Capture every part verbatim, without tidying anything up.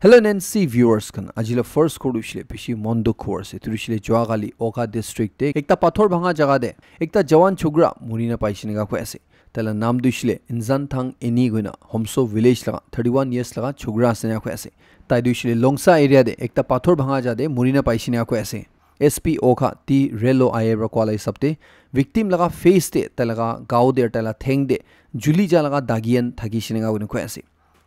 Hello N N C viewers khan, aji la first khobor tu hoishe le bishi mon dukh khobor ase. Etu tu hoishe le Joakali, Wokha district te ekta pathor bhanga jaga te ekta jawan chokra muri na paishe neka koi ase. Tai la naam tu hoishe le Inzan Thang Eni koina Homso village laga thirty one years laga chokra ase neka koi ase. Tai tu hoishe le Longsa area te ekta pathor bhanga jaga te muri na paishe neka koi ase. S P Wokha T Relo Aye para koa la hisab te victim laga face te, tai laga gao te, tai la theng te juli ja laga dagi khan thakishe neka koina koi ase.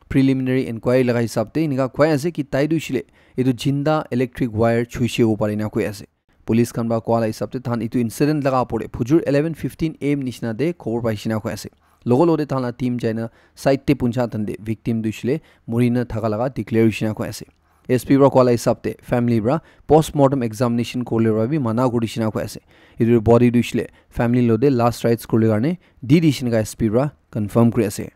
Preliminary inquiry laga hisab te enika koi ase ki tai tu hoishe le etu jinda electric wire chuishe hobo pare na koi ase. Police khan para koa la hisab te tahan etu incident laga opor te phujur eleven fifteen A M nishina te khobor paishe na koi ase. Logo logo te tahan la team jaina site te puncha than te victim tu hoishe le muri na thaka laga declare hoishe na koi ase. S P para koa la hisab te family para postmortem examination kori le para bi mana kori dishe na koi ase. Etu body tu hoishe le family logote last rites kori le karne di dishe neka S P para confirm kori ase.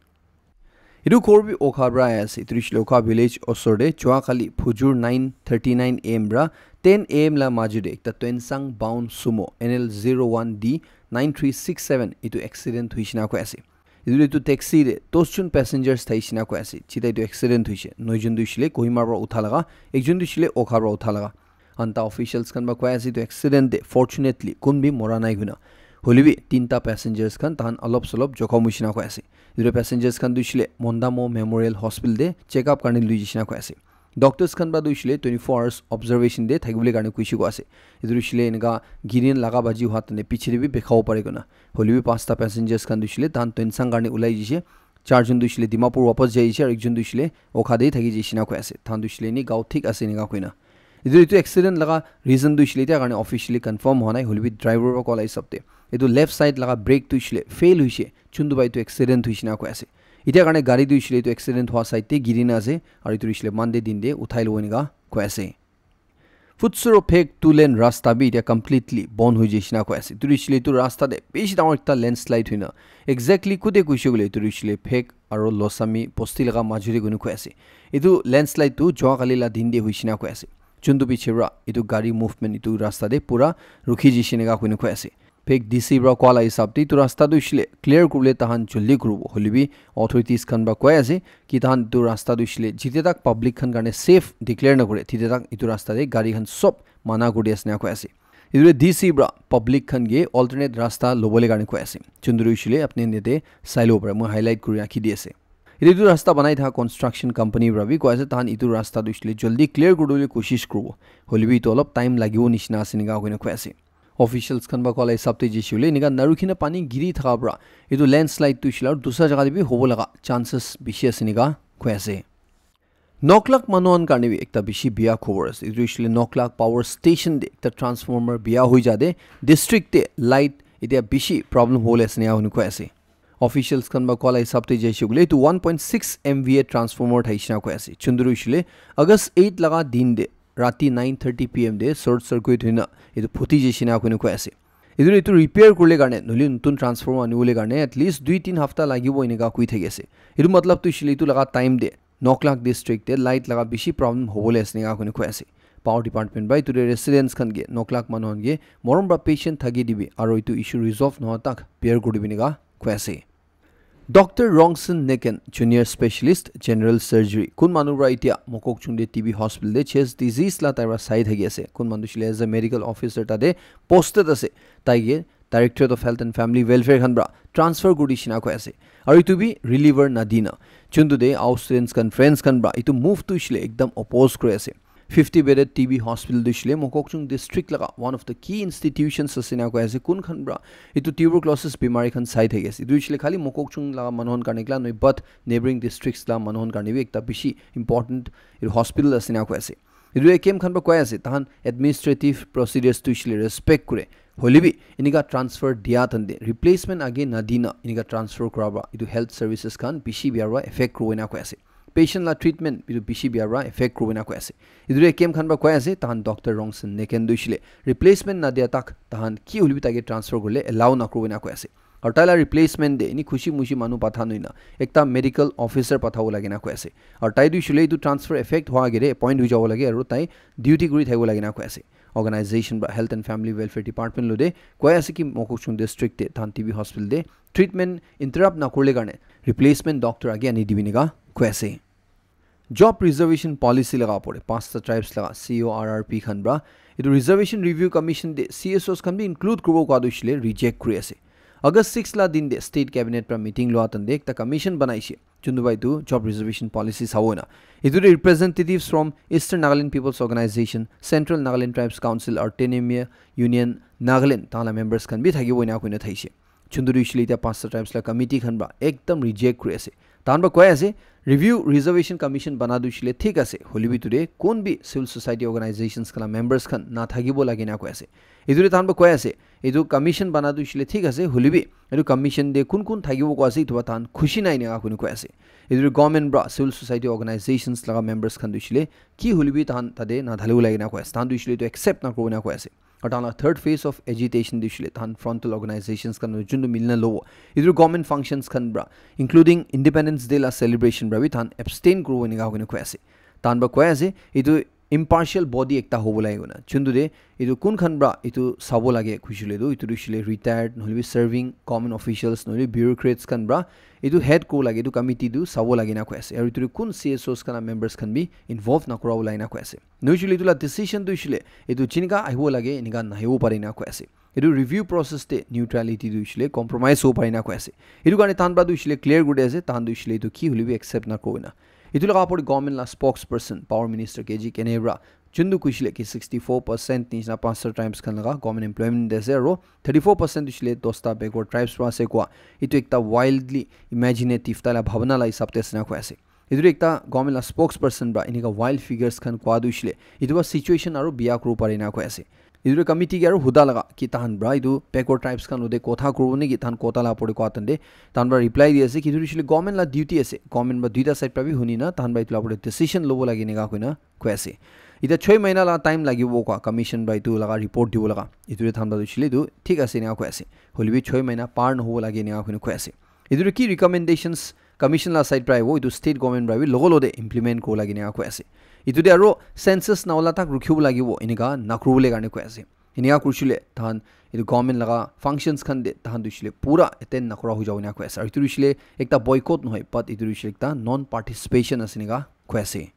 Etu khobor bi Wokha para ahi ase. Etu tu hoishe le Wokha village osor te Joakali phujur nine thirty nine A M para ten A M la majo te ekta Tuensang bound sumo N L zero one D nine three six seven etu accident hoishe na koi ase. Etu tu etu taxi te dos jon passengers thaishe na koi ase. Jeta etu accident hoishe, noi jon tu hoishe le Kohima para utha laga, ekjon tu hoishe le Wokha para utha laga. Anta officials khan para koi ase etu accident te fortunately kun bi mora nai koina. Hoile bi tinta passengers khan tahan alop solop jokhom hoishe na koi ase. Etu passengers khan tu hoishe le Mondamo Memorial Hospital te check up karne lui jaishe na koi ase. Doctors khan para tu hoishe le twenty four hours observation te thakibole karne koishe koi ase. Etu tu hoishe le enika giri na laga baji hua tane piche te bi bikhabo pare koina. Hoile bi panchta passengers khan tu hoishe le tahan Tuensang karne ulai jaishe. Char jon tu hoishe le Dimapur wapas jai jaishe aru ekjon tu hoishe le Wokha te thaki jaishe na koi ase. Tahan tu hoishe le ni gao thik ase enika koina. Etu, etu accident laga reason tu hoishe le etia karne officially confirm hua nai, hoile bi driver para koa la hisab te etu left side laga brake tu hoishe le fail hoishe, chuntu bai etu accident hoishe na koi ase. Etia karne gari tu hoishe le etu accident hua side te giri na ase, aru etu hoishe le Monday din te uthai lobo enika koi ase. Futsuro phek two lane rasta bi etia completely bon hoi jaishe na koi ase. Etu hoishe le etu rasta te bishi dangor ekta landslide hoina, exactly kote koishe koile etu hoishe le phek aru Losami bosti laga majo te koina koi ase. Etu landslide tu Joakali la din te hoishe na koi ase. Chuntu piche para etu gari movement etu rasta te pura rukhi jaishe neka koina koi ase. Phek D C para koa la hisab te etu rasta tu hoishe le clear kuribole tahan jaldi kuribo. Hoile bi authorities khan para koi ase ki tahan etu rasta tu hoishe le jite tak public khan karne safe declare na kore, tite tak etu rasta te gari khan sob mana kuri ase na koi ase. Etu te D C para public khan ke alternate rasta lobole karne koi ase. Chuntu tu hoishe le apni yate sai lobo pare, moi highlight kuri rakhi di ase. Etu tu rasta banai thaka construction company para bi koi ase, tahan etu rasta tu hoishe le jaldi clear kuri dibole koshish kuribo. Hoile bi etu olop time lagibo nishina ase enika koina koi ase. Officials khan para koa la hisab te jaishe koile enika narukhi na pani giri thaka para etu landslide tu hoishe le aru dusra jaga te bi hobo laga chances bishi ase enika koi ase. Noklak manu khan karne bi ekta bishi bia khobor ase. Etu hoishe le Noklak power station te ekta transformer bia hoi ja te district te light etia bishi problem hobole ase enika hoina koi ase. Officials khan para koa la hisab te jaishe koile etu one point six M V A transformer thaishe na koi ase. Chuntu tu hoishe le August eight laga din te rati nine thirty P M te short circuit hoina etu phuti jaishe na koina koi ase. Etu, etu repair kuribole karne nohole notun transformer anibole karne at least dui tin hafta lagibo enika koi thaki ase. Etu matlab tu hoishe le etu laga time te Noklak district te light laga bishi problem hobole ase enika koina koi ase. Power department para etu te residents khan ke, Noklak manu khan ke morom para patient thaki dibi aru etu issue resolve nohoi tak bear kuri dibi enika koi ase. Doctor Rongsen Neken, Junior Specialist, General Surgery. Kun manu para etia Mokokchung te T B hospital te chest disease la tai para sai thaki ase. Kun manu tu hoishe le as a medical officer tate posted ase. Tai ke Directorate of Health and Family Welfare khan para transfer kuri dishe na koi ase. Aru etu bi reliever nadina. Chuntu te our students khan, friends khan para etu move tu hoishe le ekdam oppose kuri ase. Fifty bedded T B hospital tu hoishe le Mokokchung district laga one of the key institutions ase na koi ase. Kun khan para etu tuberculosis bimari khan sai thaki ase. Etu hoishe le khali Mokokchung laga manu khan karne ekla nohoi, but neighboring districts la manu khan karne bi ekta bishi important etu hospital ase na koi ase. Etu A K M khan para koi ase, tahan administrative procedures tu hoishe le respect kure. Hoile bi enika transfer dia tante replacement age nadina enika transfer kura para etu health services khan bishi bia para affect kuribo ena koi ase. Patient la treatment etu bishi bia para affect kuribo ena koi ase. Etu A K M khan para koi ase, tahan Doctor Rongsen Neken tu hoishe le replacement nadia tak tahan ki hoile bi taike transfer kurile allow nakuribo ena koi ase. Aru tai la replacement te eni khushi mushi manu patha nohoi na ekta medical officer pathabo lage na koi ase. Aru tai tu hoishe le etu transfer effect hua agey te appoint hoi jabo lage aru tai duty kuri thakibo lage na koi ase. Organization para Health and Family Welfare Department logote koi ase ki Mokokchung district te tahan T B hospital te treatment interrupt nakurile karne replacement doctor age ani dibi enika koi ase. Job reservation policy laga opor te panchta tribes laga C O R R P khan pra etu reservation review commission te C S Os khan bi include kuribo koa tu hoishe le reject kuri ase. August six la din te state cabinet pra meeting lua tan te ekta commission banaishe, juntu pra etu job reservation policy sabo na. Etu te representatives from Eastern Nagaland People's Organization, Central Nagaland Tribes Council aru Autonomous Union Nagaland tahan la members khan bi thakibo ena koina thaishe. Juntu tu hoishe le etia panchta tribes la committee khan pra ekdam reject kuri ase. Tahan pra koi ase, review reservation commission bana tu hoishe le thik ase, hoilebi etu te kun bi civil society organizations khan la members khan na thakibo lage na koi ase. Etu te tahan pra koi ase, etu commission bana tu hoishe le thik ase, hoilebi etu commission te kun kun thakibo koi ase, etu pra tahan khushi nai ena koina koi ase. Etu te government pra civil society organizations laga members khan tu hoishe le ki hoilebi tahan tate na thalibo lage na koi ase. Tahan tu hoishe le etu accept na kuribo na koi ase. Aru tahan la third phase of agitation tu hoishe le tahan frontal organizations khan juntu milina lobo. Etu government functions khan pra, including Independence Day la celebration pra bi tahan abstain kuribo ena koina koi ase. Tahan pra koi ase, etu impartial body ekta hobo lage koina. Juntu te etu kun khan pra etu sabo lage khushi le tu, etu tu hoishe le retired, nohoilebi serving government officials, nohoilebi bureaucrats khan pra etu head kuribo lage, etu committee tu sabo lage na koi ase. Aru etu te kun C S Os khan la members khan bi involve na kuribo lage na koi ase. Nohoishe le etu la decision tu hoishe le etu jinika ahibo lage, enika nahibo pare na koi ase. Etu review process te neutrality tu hoishe le compromise hobo pare na koi ase. Etu karne tahan pra tu hoishe le clear kuri ase, tahan tu hoishe le etu ki hoilebi accept na kuribo na. Etu laga opor te government la spokesperson, Power Minister K G Kheney pra, juntu koishe le ki sixty four percent nishina panchta tribes khan laga government employment de ase, aru thirty four percent hoishe le dosta backward tribes pra ase koa. Etu ekta wildly imaginative, tai la bhabana la hisab te ase na koi ase. Etu ekta government la spokesperson pra enika wild figures khan koa tu hoishe le, etu pra situation aru biya kuribo pare na koi ase. Etu committee ke aru huda laga ki tahan pra etu backward tribes khan logote kotha kuribo neki, tahan kotha la opor te koa tan te tahan pra reply di ase ki etu hoishe le government la duty ase, government pra duita side pra bi huni na tahan pra etu la opor te decision lobo lage ena koina koi ase. Etia choi mahina la time lagibo koa commission pra etu laga report dibo laga. Etu te tahan pra tu hoishe le etu thik ase ena koi ase. Hoilebi choi mahina par nohobo lage ena koina koi ase. Etu te ki recommendations commission la side pra ahibo, etu state government pra bi logo logote implement kuribo lage ena koi ase. Etu te aru census na ola tak rukhibo lagibo, enika na kuribo le karne koi ase. Enika kurishe le tahan etu government laga functions khan te tahan tu hoishe le pura attend na kura hoi jabo ena koi ase. Aru etu tu hoishe le ekta boycott nohoi, but etu tu hoishe le ekta non participation ase ena koi ase.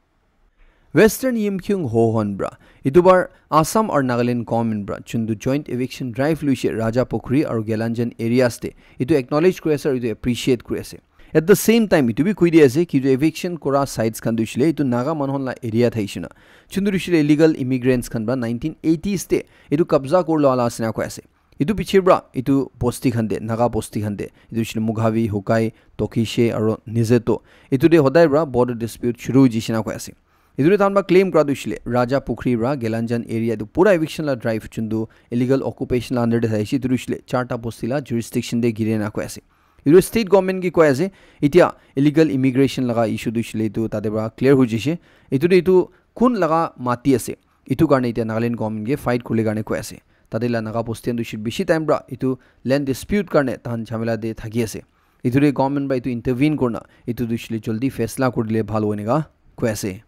Western Yimkhiung Hohon pra etu bar Assam aru Nagaland government pra juntu joint eviction drive loishe Raja Pukhuri aru Gelanjan areas te, etu acknowledge kuri ase aru etu appreciate kuri ase. At the same time, etu bi koi di ase ki etu eviction kura sites khan tu hoishe le etu Naga manu khan la area thaishe na. Juntu tu hoishe le illegal immigrants khan pra nineteen eighties te etu kabza kuri loa la ase ena koi ase. Etu piche pra etu bosti khan te, Naga bosti khan te, etu hoishe le Mughavi, Hukai, Tokishe aru Nizeto, etu te hodai pra border dispute shuru hoi jishe ena koi ase. Etu te tahan pra claim kura tu hoishe le Raja Pukhuri pra Gelanjan area tu pura eviction la drive juntu illegal occupation la under te thaishe, etu tu hoishe le charta bosti la jurisdiction te gire ena koi ase. Etu state government ke koi ase, etia illegal immigration laga issue tu hoishe le etu tate pra clear hoi jishe. Etu te etu kun laga mati ase, etu karne etia Nagaland government ke fight kuribole karne koi ase. Tate la Naga bosti khan tu hoishe le bishi time pra etu land dispute karne tahan jhamela te thaki ase. Etu te government pra etu intervene kurina etu tu hoishe le jaldi faisla kuri dile bhal hobo enika koi ase.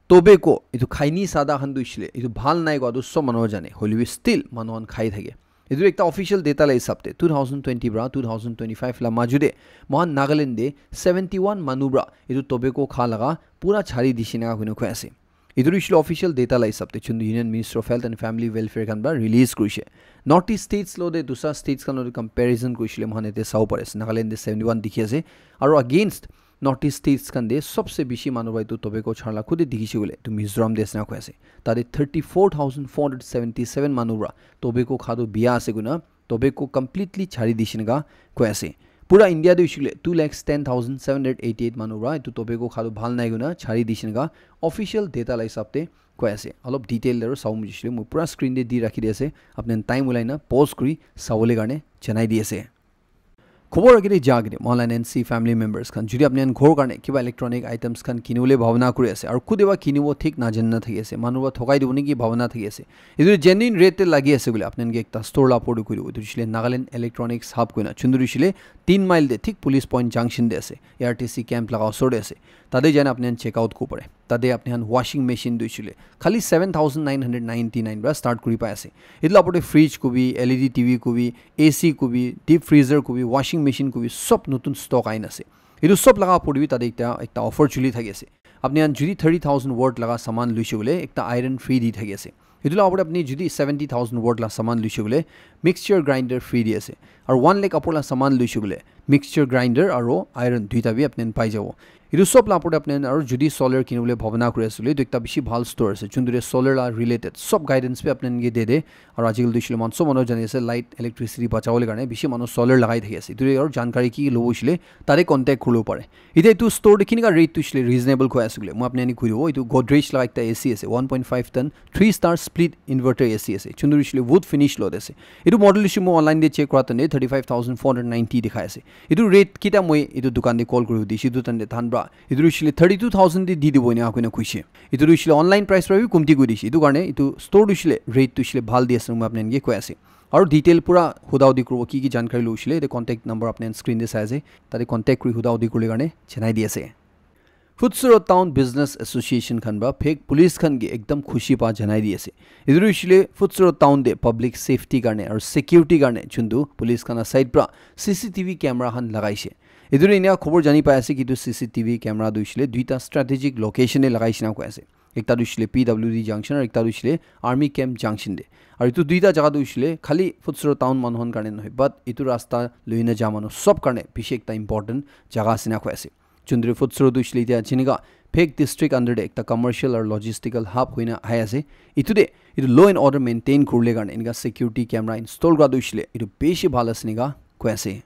Tobacco etu khaini sada khan tu hoishe le etu bhal nai koa tu sob manu jane, hoilebi still manu khan khai thake. Etu ekta official data la hisab te two thousand twenty pra two thousand twenty-five la maju te mohan Nagaland te seventy-one manu pra etu tobacco kha laga pura chari dishe ena koina koi ase. Etu tu hoishe le official data la hisab te juntu Union Ministry of Health and Family Welfare khan pra release kurishe. North East states logote dusra states khan logote comparison kurishe le mohan yate sabo pare ase, Nagaland te seventy-one dikhi ase. Aru against North East states khan te sobse bishi manu pra etu tobacco chara la khud te dikhishe koile etu Mizoram te ase ena koi ase. Tate thirty-four thousand four hundred seventy-seven manu pra tobacco kha tu biya ase koina tobacco completely chari dishe ena koi ase. Pura India te hoishe koile two lakhs ten thousand seven hundred eighty-eight manu pra etu tobacco kha tu bhal nai koina chari dishe ena official data la hisab te koi ase. Olop detail te aru sabo mujishe moi pura screen te di rakhi di ase. Apni khan time ulai na pause kuri sabole karne janai di ase. Khobor agete ja agete, mohan la N N C family members khan, jodi apni khan ghor karne kiba electronic items khan kinibole bhabona kuri ase, aru kutiba kinibo thik najani na thaki ase, manu para thokai dibo neki bhabona thaki ase, etu genuine rate te lagi ase koile, apni khan ke ekta store la opor te koi dibo. Etu hoishe le Nagaland Electronics Hub koina, chunduri hoishe le tin mile te, thik police point junction te ase, A R T C camp laga osor te ase. Tate jai na apni khan check out kori pare. Tate apni khan washing machine tu hoishe le khali seven thousand nine hundred ninety-nine para start kori pai ase. Etu la opor te fridge kobi, L E D T V kobi, A C kobi, deep freezer kobi, washing machine kobi, sob notun stock ahi na ase. Etu sob laga opor te bi tate ekta, ekta offer choli thaki ase. Apni khan jodi thirty thousand worth laga saman luise koile ekta iron free di thaki ase. Etu la opor te apni jodi seventy thousand worth la saman luise koile mixture grinder free di ase. Aru one lakh upor la saman luise koile mixture grinder aru iron duita bi apni khan pai jabo. Etu sob la opor te apni khan aru jodi solar kini bole bhabana kuri ase koile etu ekta bishi bhal store ase. Juntu te solar la related sob guidance bi apni khan ke de de. Aru ajikal tu hoishe le moikhan sob manu jani ase light electricity bachabo le karne bishi manu solar lagai thaki ase. Etu te aru jankari ki ki lobo hoishe le tate contact kuribo pare. Ite etu store te kinika rate tu hoishe le reasonable koi ase koile moi apni khan ke koi dibo. Etu Godrej la ekta A C ase, one point five ton three star split inverter A C ase. Chundur hoishe le wood finish logot ase. Etu model hoishe moi online te check kura time te thirty five thousand four hundred ninety dikhai ase. Etu rate kita moi etu dukan te call kuri hudishe etu time te tahan pra etu hoishe le thirty two thousand te di dibo ena koina koishe. Etu tu hoishe le online price pra bi komti kuri dishe. Etu karne etu store tu hoishe le rate tu hoishe le bhal di ase moi apni khan ke koi ase. Aru detail pura huda hudi kuribo ki ki jankari lobo hoishe le ete contact number apni khan screen te sai ase. Tate contact kuri huda hudi kuribole karne janai di ase. Futsero Town Business Association khan pra phek police khan ke ekdam khushi pa janai di ase. Etu tu hoishe le Futsero Town te public safety karne aru security karne juntu police khan la side pra C C T V camera khan lagaishe. Etu tu enia khobor jani pai ase ki etu C C T V camera tu hoishe le duita strategic location te lagaishe na koi ase. Ekta tu hoishe le P W D junction aru ekta tu hoishe le army camp junction te. Aru etu duita jaga tu hoishe le khali Futsero town manu khan karne nohoi, but etu rasta loi na ja manu sob karne bishi ekta important jaga ase na koi ase. Chundri Futsero tu hoishe le etia jenika Phek district under te ekta commercial aru logistical hub hoina ahi ase. Etu te etu law and order maintain kuribole karne enika security camera install kura tu hoishe le etu bishi bhal ase enika koi ase.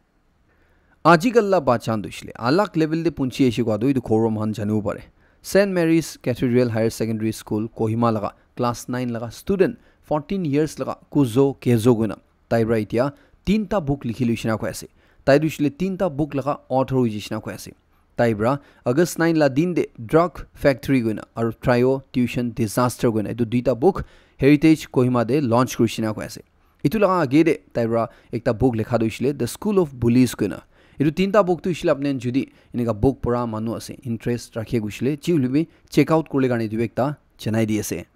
Ajikal la bachan tu hoishe le alag level te punchi aise koa tu etu khobor moikhan janibo pare. Saint Mary's Cathedral Higher Secondary School Kohima laga class nine laga student fourteen years laga Kuzo Kezo koina tai pra etia tinta book likhi loishe na koi ase. Tai tu hoishe le tinta book laga author hoishe na koi ase. Tai pra August nine la din te Drug Factory koina aru Trio Tuition Disaster koina etu duita book Heritage Kohima te launch kurishe na koi ase. Etu laga age te tai pra ekta book lekha tu hoishe le The School of Bullies koina. Etu tinta book tu hoishe le apni khan jodi enika book pura manu ase, interest rakhe koishe le ji hoile bi check out kuribole karne etu bi ekta janai di ase.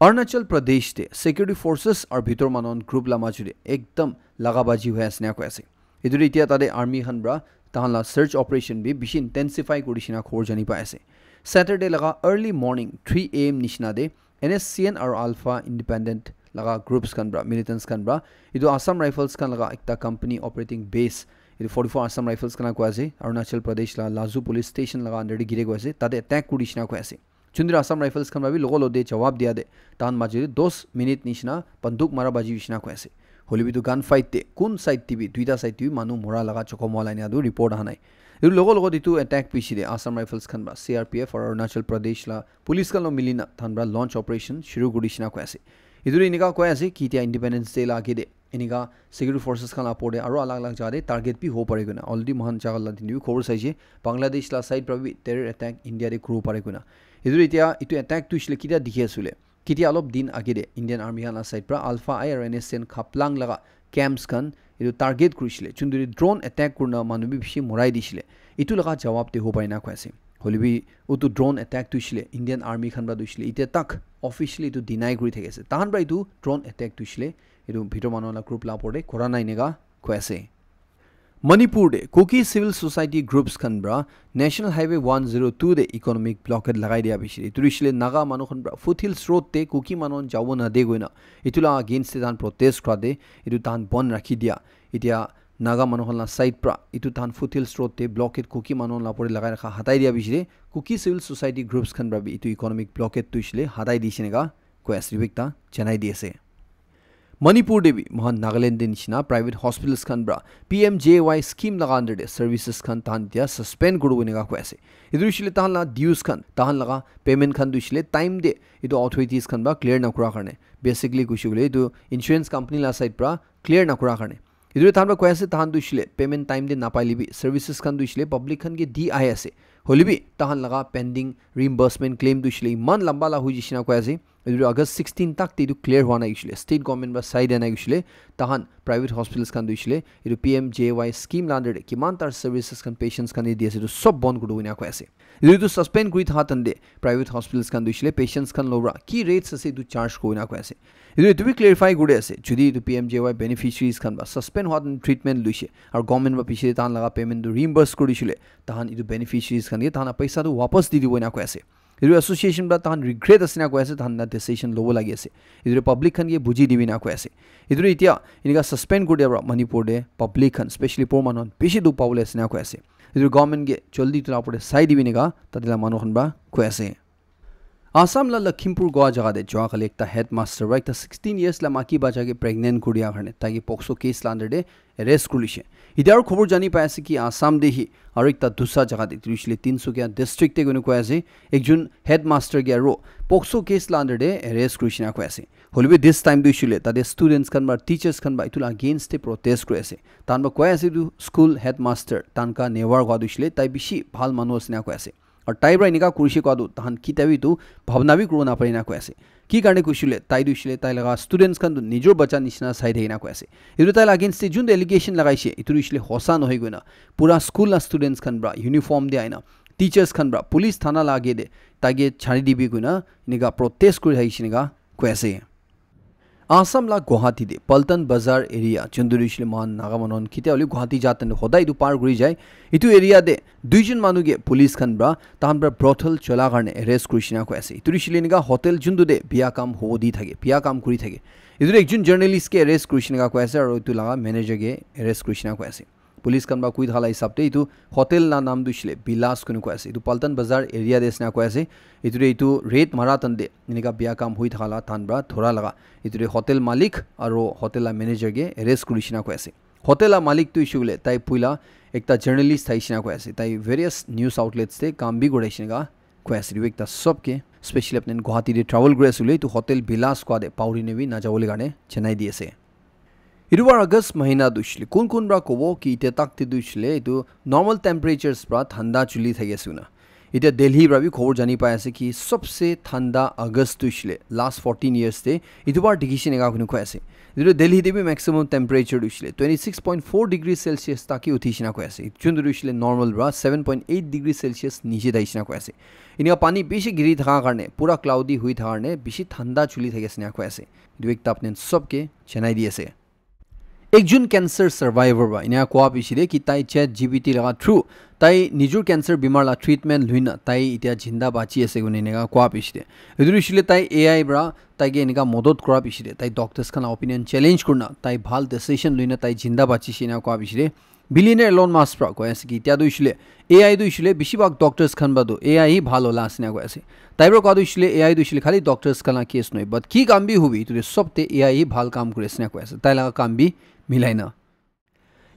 Arunachal Pradesh te security forces aru bhitor manu khan group la majo te ekdam laga baji hoi ase na koi ase. Etu te etia tate army khan pra tahan la search operation bi bishi intensify kurishe na khobor jani pai ase. Saturday laga early morning three A M nishina te N S C N aru Alpha Independent laga groups khan pra, militants khan pra etu Assam Rifles khan laga ekta company operating base, etu forty four Assam Rifles khan la koi ase, Arunachal Pradesh la Lazu Police Station laga under te gire koi ase, tate attack kurishe na koi ase. Chundri Assam Rifles khan pra bi logo logo te jawab dia te tahan majo te dos minute nishina banduk mara baji hoishe na koi ase. Hoile bi etu gun fight te kun side te bi duita side te bi manu mora laga chokom wala enia tu report aha nai. Etu logo logo te etu attack piche te Assam Rifles khan pra C R P F aru Arunachal Pradesh la police khan lo milina tahan pra launch operation shuru kurishe na koi ase. Etu te enika koi ase ki etia Independence Day la age te enika security forces khan la opor te aru alag alag jaga te target bi hobo pare koina already moikhan jaga la din te bi khobor saishe. Bangladesh la side pra bi terror attack India te kuribo pare koina. Etu etia etu attack tu hoishe le ketia dikhi ase koile ketia olop din age te Indian Army khan la side pra Alpha I aru N S C N Khaplang laga camps khan etu target kurishe le chunduri drone attack kurina manu bi bishi morai dishe le etu laga jawab te hobo pare na koi ase. Hoile bi utu drone attack tu hoishe le Indian Army khan pra tu hoishe le etia tak officially etu deny kuri thaki ase. Tahan pra etu drone attack tu hoishe le etu bhitor manu la group la opor te kora nai enika koi ase. Manipur te Kuki Civil Society Groups khan pra National Highway one zero two te economic blockade lagai dia piche te etu hoishe le Naga manu khan pra Foothills Road te Kuki manu khan jabo nade koina etu la against te tahan protest kura te etu tahan bon rakhi dia. Etia Naga manu khan la side pra etu tahan Foothills Road te blockade Kuki manu khan la opor te lagai rakha hatai dia piche te Kuki Civil Society Groups khan pra bi etu economic blockade tu hoishe le hatai dishe enika koi ase, etu bi ekta janai di ase. Manipur te bi moikhan Nagaland te nishina private hospitals khan pra P M J A Y scheme laga under te services khan tahan etia suspend kuribo enika koi ase. Etu hoishe le tahan la dues khan, tahan laga payment khan tu hoishe le time te etu authorities khan pra clear nakura karne, basically koishe koile etu insurance company la side pra clear nakura karne. Etu tahan pra koi ase tahan tu hoishe le payment time te napaile bi services khan tu hoishe le public khan ke di ahi ase. Hoile bi tahan laga pending reimbursement claim tu hoishe le eman lamba la hoi jaishe na koi ase. Etu August sixteen tak te etu clear hua nai hoishe le, state government pra sai dia nai hoishe le, tahan private hospitals khan tu hoishe le etu P M J A Y scheme la under te kiman tar services khan patients khan ke di ase etu sob bon kuri dibo enika koi ase. Etu etu suspend kuri thaka tan te private hospitals khan tu hoishe le patients khan logot ki rates ase etu charge kuri na koi ase. Etu etu bi clarify kuri ase, jodi etu P M J Y beneficiaries khan ba suspend hua tan treatment loishe aru government ba piche te tahan laga payment tu reimburse kuri dishe le tahan etu beneficiaries khan ke tahan la paisa tu wapas di dibo ena koi ase. Etu association ba tahan regret ase na koi ase, tahan la decision lobo lagi ase. Etu public khan ke buji dibi na koi ase. Etu etia enika suspend kuri dia pra Manipur te public khan, specially poor manu khan bishi dukh pabole ase na koi ase. Etu government ke jaldi etu la opor te sai dibi enika tate la manu khan pra koi ase. Assam la Lakhimpur Goa jaga te jua kali ekta headmaster pra ekta sixteen years la maki bacha ke pregnant kuri dia karne tai ke POCSO case la under te arrest kuri lishe. Etia aru khobor jani pai ase ki Assam te hi aru ekta dusa jaga te, etu hoishe le Tinsukia district te koina koi ase, ekjon headmaster ke aru POCSO case la under te arrest kuri shina koi ase. Hoilebi this time tu hoishe le tate students khan ba teachers khan ba etu la against te protest kuri ase. Tahan ba koi ase etu school headmaster Tanka Newar koi tu hoishe le tai bishi bhal manu ase na koi ase. Aru tai pra enika kurishe koi tu tahan kitia bi tu bhabna bi kuribo napare na koi ase. Ki karne kuishe le tai tu hoishe le tai laga students khan tu nijor bacha nishina sai thaki na koi ase. Etu tai la against te jun tu allegation lagaishe etu tu hoishe le hosa nohoi koina pura school la students khan pra uniform te aina teachers khan pra police thana la age te tai ke chari dibi koina enika protest kuri thakishe enika koi ase. Assam la Guwahati te Paltan Bazar area, juntu hoishe le mohan Naga manu khan kitia hole Guwahati ja tan hodai etu par kuri jai. Etu area te duijon manu ke police khan pra tahan pra brothel chola karne arrest kuri shina koi ase. Etu hoishe le enika hotel juntu te biya kam hobo di thake, biya kam kuri thake. Etu ekjon journalist ke arrest kuri shina koi ase aru etu laga manager ke arrest kuri shina koi ase. Police khan pra koi thaka la hisab te etu hotel la naam tu hoishe le Bilas koina koi ase. Etu Paltan Bazar area te ase na koi ase. Etu te etu raid mara tan te enika biya kam hoi thaka la tahan pra dhora laga etu te hotel malik aru hotel la manager ke arrest kuri shina koi ase. Hotel la malik tu hoishe le tai puila ekta journalist thaki shina koi ase. Tai various news outlets te kam bi kuri shina koi ase. Etu ekta sob ke specially apni Guwahati te travel kuri ase le etu hotel Bilas koi te pauri ne bi na jabo le karne chenai di ase. Etu bar August mahina tu hoishe le kun kun pra kobo ki etia tak te tu hoishe le etu normal temperatures pra thanda chuli thaki ase koina. Etia Delhi pra bi khobor jani pai ase ki sobse thanda August tu hoishe le last fourteen years te etu bar dikhi shina koina koi ase. Etu Delhi te bi maximum temperature tu hoishe le twenty six point four degree Celsius tak ki uthi shina koi ase. Juntu tu hoishe le normal pra seven point eight degree Celsius niche thaki shina koi ase. Enika pani bishi giri thaka karne pura cloudy hoi thaka karne bishi thanda chuli thaki ase na koi ase. Etu ekta apni sob ke chenai di ase. Ekjon cancer survivor pra enika koi bishi de ki tai chat G P T laga through tai nijor cancer bimar la treatment loina tai etia jinda bachi ase koina enika koi bishi de. Etu hoishe le tai A I pra tai ke enika modot kura bishi de. Tai doctors khan la opinion challenge kurina tai bhal decision loina tai jinda bachi she enika koi bishi de. Billionaire Elon Musk pra koi ase ki etia tu hoishe le A I tu hoishe le bishi bhag doctors khan pra tu A I hi bhal ola ase na koi ase. Tai pra koi tu hoishe le A I tu hoishe le khali doctors khan la case nohoi, but ki kam bi hobi etu te sob te A I hi bhal kam kuri ase na koi ase. Tai laga kam bi milai na.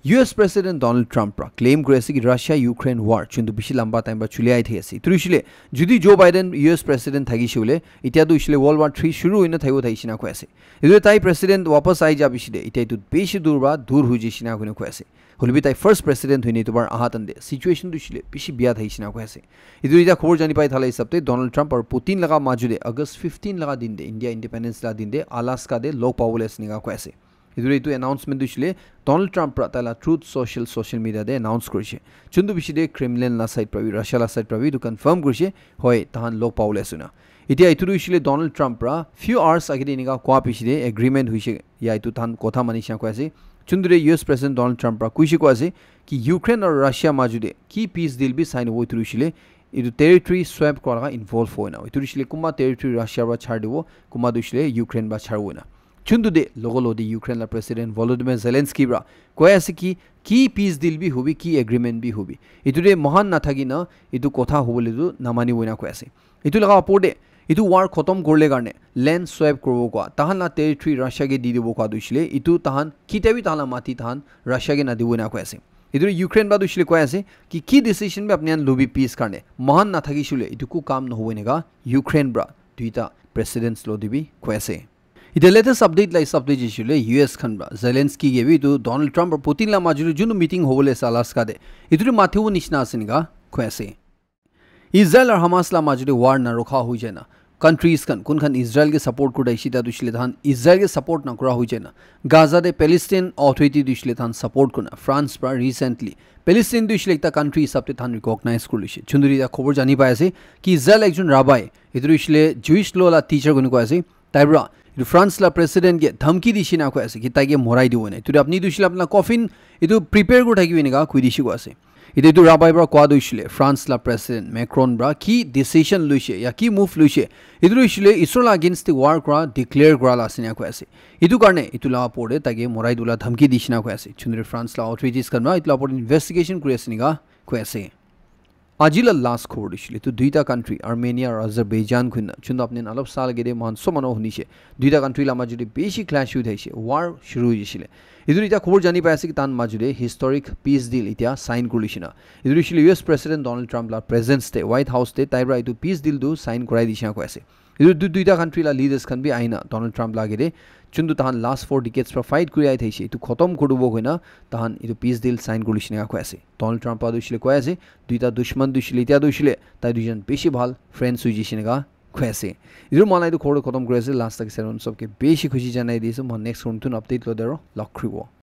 U S President Donald Trump pra claim kuri ase ki Russia Ukraine war juntu bishi lamba time pra chuli ai thaki ase. Etu hoishe le jodi Joe Biden U S President thakishe hoile etia tu hoishe le World War three shuru hoina thakibo thakishe na koi ase. Etu tai president wapas ai ja bishi de etia etu bishi dur pra dur hoi jaishe na koina koi ase. Hoilebi tai first president hoine etu bar aha tan te situation tu hoishe le bishi biya thakishe na koi ase. Etu etia khobor jani pai thala hisab te Donald Trump aru Putin laga maju te August fifteen laga din te, India independence laga din te Alaska te log pabole ase enika koi ase. Etu etu announcement tu hoishe le Donald Trump pra tai la Truth Social, social media te announce kurishe. Juntu bishi de Kremlin la side pra bi, Russia la side pra bi etu confirm kurishe, hoi, tahan log pabole ase na. Etia etu tu hoishe le Donald Trump pra few hours age te enika koi bishi de agreement hoishe, ya etu tahan kotha mani shina koi ase. Juntu de U S President Donald Trump pra koishe koi ase ki Ukraine aru Russia maju te ki peace deal bi sign hobo etu tu hoishe le etu territory swap kura laga involve hoina. Etu tu hoishe le kunba territory Russia pra chari dibo, kunba tu hoishe le Ukraine pra charibo na. Juntu de logo lo de Ukraine la President Volodymyr Zelensky pra koi ase ki ki peace deal bi hobi, ki agreement bi hobi, etu de mohan nathaki na etu kotha hobole tu namani hoina koi ase. Etu laga opor te etu war khotom kurle karne land swap kuribo koi, tahan la territory Russia ke di dibo koi tu hoishe le etu tahan kitia bi tahan la mati tahan Russia ke nadibo ena koi ase. Etu Ukraine pra tu hoishe le koi ase ki ki decision bi apni khan lobi peace karne mohan nathakishe hoile etu ku kam nohobo enika Ukraine pra duita presidents lo de bi koi ase. Etia latest update la hisab te jaishe hoile U S khan pra Zelensky ke bi etu Donald Trump aru Putin la maju te junu meeting hobole ase Alaska te, etu tu mathibo nishina ase enika koi ase. Israel aru Hamas la maju te war narokha hoi jai na countries khan kun khan Israel ke support kuri thakishe, etia tu hoishe le tahan Israel ke support nakura hoi jai na Gaza te Palestine Authority tu hoishe le tahan support kurina France pra recently Palestine tu hoishe le ekta country hisab te tahan recognize kuri loishe. Chunduri etia khobor jani pai ase ki Israel ekjon rabbi, etu tu hoishe le Jewish law la teacher kuni koi ase, tai pra etu France la president ke dhamki dishi na koi ase ki tai ke morai dibo ne. Etu tu apni tu hoishe le apna coffin etu prepare kuri thakibo eneka koi dishi koi ase. Etu etu rabbi pra koa tu hoishe le France la president Macron pra ki decision loishe ya ki move loishe, etu tu hoishe le Israel la against te war kura declare kura la ase eneka koi ase. Etu karne etu la opor te tai ke morai dibo la dhamki dishi na koi ase. Chunduri France la authorities khan pra etu la opor te investigation kuri ase eneka koi ase. Aji la last khobor tu hoishe le etu duita country Armenia aru Azerbaijan koi na chundu apni khan olop sa lage de moikhan sob manu hunishe. Duita country la majot te bishi clash hoi thakishe, war shuru hoi jaishe le. Etu etia khobor jani pai ase ki tahan majot te historic peace deal etia sign kuri loishe na. Etu tu hoishe le U S President Donald Trump la presence te White House te tai pra etu peace deal tu sign kurai dishi na koi ase. Etu du- duita country la leaders khan bi ahina Donald Trump la age te chundu tahan last four decades pra fight kuri ahi thakishe, etu khotom kuri dibo koi na tahan etu peace deal sign kuri loishe eneka koi ase. Donald Trump pra tu hoishe le koi ase, duita dushman tu hoishe le etia tu hoishe le tai duijon bishi bhal friends hoi jaishe eneka koi ase. Etu moi khan etu khobor tu khotom kuri ase, last tak saron sob ke bishi khushi janai di ase. Moi next round tun update lo dero log kuri bo.